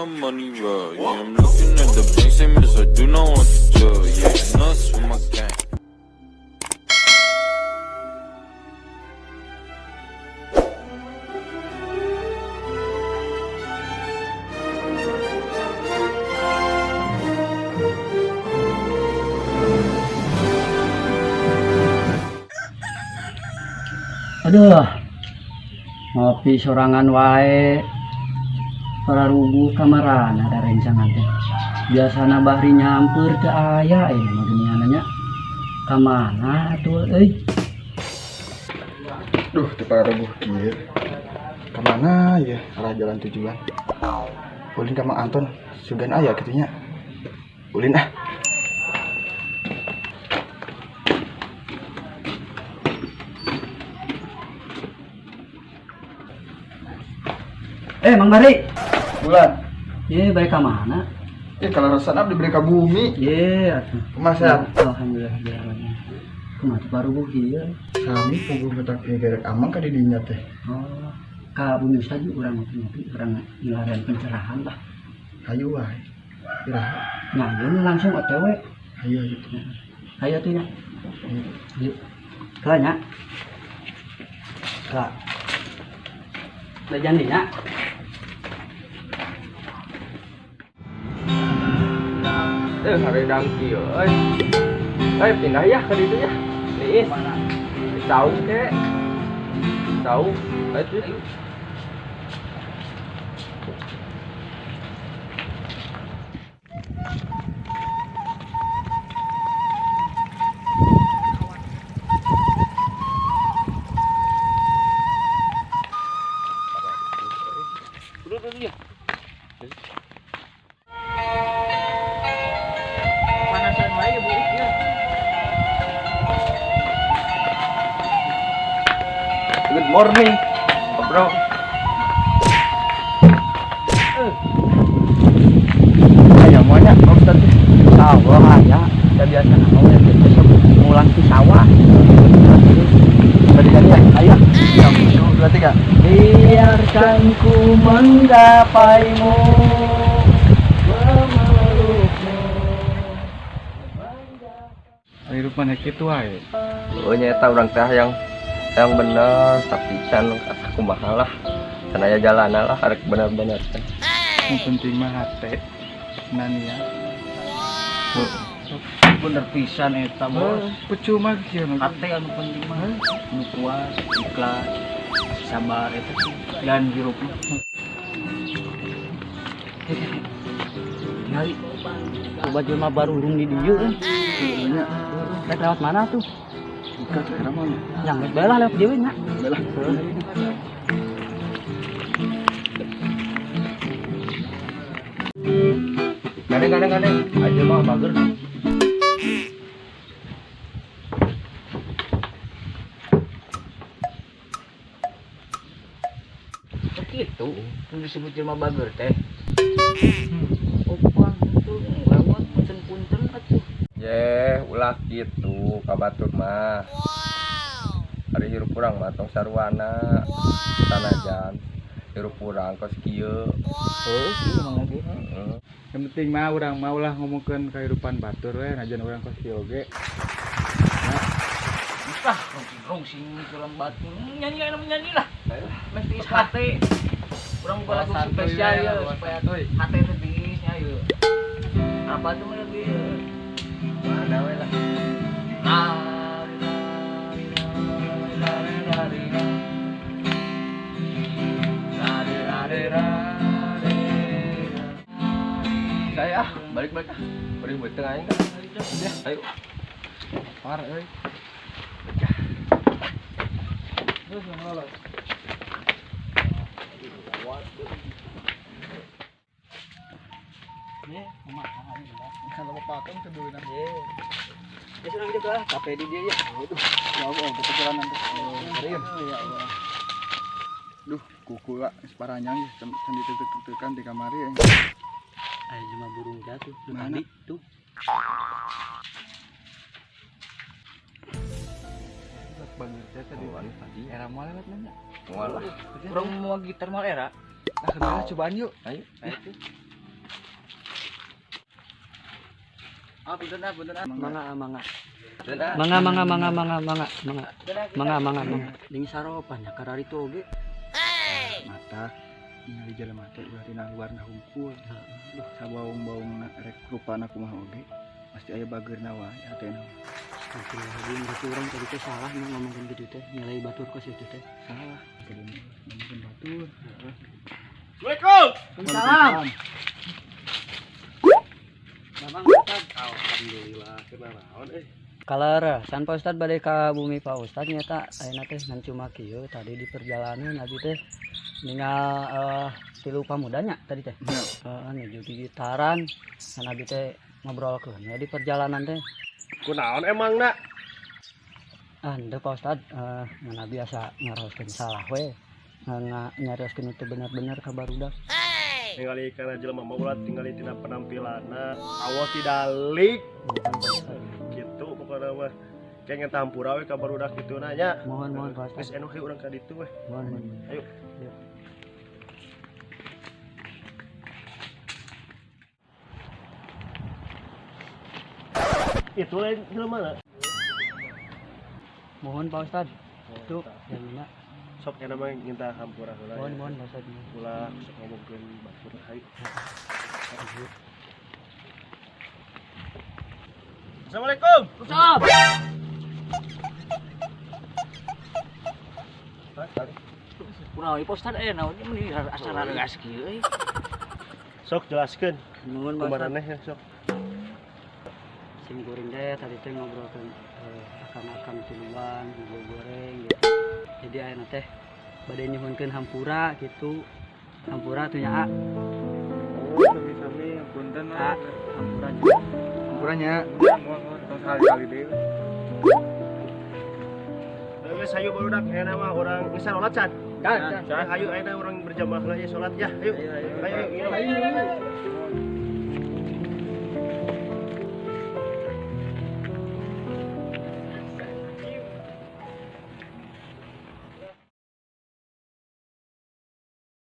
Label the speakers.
Speaker 1: my money well. Yeah, I'm looking at the bank statements, I do not want to tell. Yeah, nuts with my gang.
Speaker 2: Aduh, ngopi sorangan wae. Pararuguh kamarana ada rencangan teh. Biasana Bahri nyamper teu aya ini mah geuningan nya. Kamana atuh euy?
Speaker 3: Duh, teu pararuguh kieu. Kamana ya arah jalan tujuan? Ulin ka Mang Anton, sugan aya kitu nya. Ulin ah.
Speaker 2: Eh, Mang Bahri.
Speaker 3: Bulan.
Speaker 2: Ye, balik ka mana?
Speaker 3: Eh, kalau resan abdi beri ka bumi.
Speaker 2: Ye, atuh.
Speaker 3: Kumaha sehat?
Speaker 2: Alhamdulillah alhamdulillah. Kumaha teu paruguh kieu?
Speaker 3: Sami puguh betak ieu gerek amang ka di dinya teh.
Speaker 2: Oh, ka bumi Ustaz urang ngopi-ngopi, urang ngilarian pencerahan lah.
Speaker 3: Hayu wae. Iraha.
Speaker 2: Nah, ieu langsung OTW.
Speaker 3: Hayu hayu.
Speaker 2: Hayu atuh nya. Yuk. Kela nya. Kela. Udah janji nya.
Speaker 4: Eh, hareudang kieu euy. Eh, pindah ya ke ditu ya. Niis. Di saung ke. Saung. Ayo tuh.
Speaker 5: Panasan wae ya, Bu ya.
Speaker 4: Good morning, bro.
Speaker 3: Aya moal nya Pak Ustad teh.
Speaker 2: Sawah aya, da biasa mau ya besok mulang di sawah.
Speaker 3: Tadi kan ya?
Speaker 2: Ayo.
Speaker 3: Satu, dua, tiga.
Speaker 2: Biarkan ku menggapaimu, memelukmu.
Speaker 3: Hirup mana kitu wae.
Speaker 4: Oh, nyata urang teh yang bener tapi can kumaha lah. Can aya jalana lah arek bener-bener teh.
Speaker 3: Yang penting mah hate. Nania.
Speaker 5: Bener pisan eta, Bos.
Speaker 3: Percuma kieu mah.
Speaker 5: Hate anu penting mah nu kuat, ikhlas, sabar eta sih jalan hirup mah.
Speaker 2: Tinggal coba jelema baru urung di dieu kan.
Speaker 3: Nya.
Speaker 2: Rek lewat mana tuh?
Speaker 3: Buka tuh era mah.
Speaker 2: Yang geus bae lah lewat dieu nya.
Speaker 3: Bae lah.
Speaker 4: Gandeng gandeng gandeng. Aja mah bager.
Speaker 5: Oh gitu, nu disebut jelema bager teh. Opan tuh lewat punten-punten atuh.
Speaker 4: Ye, ulah kitu ka batur mah. Ari hirup urang mah tong sarwana. Sanajan hirup urang kos kieu.
Speaker 5: Heuh, kieu mah lagi.
Speaker 4: Heeh.
Speaker 3: Yang penting mah urang mah ulah ngomongkeun kehidupan batur we, najan urang kos kieu oge.
Speaker 5: Ah, rungsing-rungsing urang batur. Nyanyi aya nyanyi lah. Mesti hate. Urang buka lagu spesial ya supaya hate teh tiisnya yeuh. Apa tuh mah lebih?
Speaker 4: Mana we lah. Saya ah, balik-balik ah. Balik beuteung aing kan. Udah, ayo.
Speaker 3: Par euy.
Speaker 5: Terus ngono.
Speaker 2: Ye, kumaha ini lah.
Speaker 3: Kalau pakem teh beunang.
Speaker 2: Ye. Ya surang juga lah, kafe di dia ya.
Speaker 3: Aduh, ya Allah, kepikiran nanti. Karim.
Speaker 2: Ya Allah.
Speaker 3: Duh, kuku lah, separanyang ya, can ditetek-tetekan di kamari ya.
Speaker 2: Ayo cuma burung jatuh, tuh
Speaker 3: Mana?
Speaker 2: tadi tuh.
Speaker 3: Bagus teh tadi.
Speaker 4: Tadi
Speaker 3: Era moal lewat nanya.
Speaker 4: moal lah.
Speaker 5: Urang mau gitar mal era.
Speaker 3: Nah, kemana cobaan yuk.
Speaker 4: Ayo.
Speaker 5: Ayo tuh. Ah, punten ah, punten ah.
Speaker 2: Mangga mangga.
Speaker 4: Punten ah.
Speaker 2: Mangga mangga mangga mangga mangga mangga. Mangga mangga mangga. Ning saropan nya kararitu oge.
Speaker 3: Mata ningali jelema teh ulah tina luarna hungkul. Duh, sabaung-baungna rek rupana kumaha oge. Pasti aya bageurna wae hatena.
Speaker 2: Astagfirullahaladzim, berarti urang tadi teh salah nya ngomongkeun kitu teh, nilai batur kos itu teh.
Speaker 3: Salah. Kudu ngomongkeun batur.
Speaker 4: Assalamualaikum.
Speaker 2: Waalaikumsalam. Mamang Ustad.
Speaker 4: Alhamdulillah, kunaon euy.
Speaker 2: Kaleresan Pak Ustad bade ka bumi Pak Ustad nyata ayeuna teh ngan cuma kieu tadi di perjalanan abi teh ningal tilu pamudanya tadi teh.
Speaker 3: Nya.
Speaker 2: Heeh, nuju gigitaran kan abi teh ngobrolkeun ya di perjalanan teh.
Speaker 4: Kunaon emang nak?
Speaker 2: Ah, henteu Pak Ustad, ngan abi asa ngaraoskeun salah we. Nyarioskeun itu bener-bener ka barudak.
Speaker 6: Ningali kana jelema mah ulah tingali tina penampilanna, awas tidalik
Speaker 2: Mohon Pak Ustad.
Speaker 6: gitu pokokna mah. Kayak ngetampura we ka barudak kitu na nya.
Speaker 2: Mohon mohon Pak
Speaker 6: Geus
Speaker 2: Ustad.
Speaker 6: anu hayu urang ka ditu we.
Speaker 2: Mohon mohon.
Speaker 6: Ayo.
Speaker 2: Ayo.
Speaker 6: Itu lain jelema na.
Speaker 2: Mohon Pak Ustad. Itu yang mina.
Speaker 6: Sok nya mah minta hampura heula.
Speaker 2: Mohon mohon Pak Ustad.
Speaker 6: Ulah sok ngomongkeun batur hayu. Assalamualaikum.
Speaker 5: Waalaikumsalam. Kunaon ieu Pak Ustad eh naon ieu meni acara regas kieu euy.
Speaker 6: Sok jelaskeun
Speaker 2: Mohon Pak Ustad.
Speaker 6: kumaraneh ya sok.
Speaker 2: Sim kuring teh tadi teh ngobrolkeun akang-akang tiluan, bubur goreng gitu. Jadi ayeuna teh bade nyuhunkeun hampura gitu. Hampura tuh nya A.
Speaker 4: Oh, sami-sami punten
Speaker 2: A, hampura nya.
Speaker 3: Hampuranya.
Speaker 4: Mohon tong sekali-kali deui.
Speaker 6: Geus hayu barudak ayeuna mah urang geus salat can.
Speaker 4: Dan,
Speaker 6: Hayu ayeuna urang berjamaah heula ya salat ya. Ayo. Ayo. Ayo. Ayo.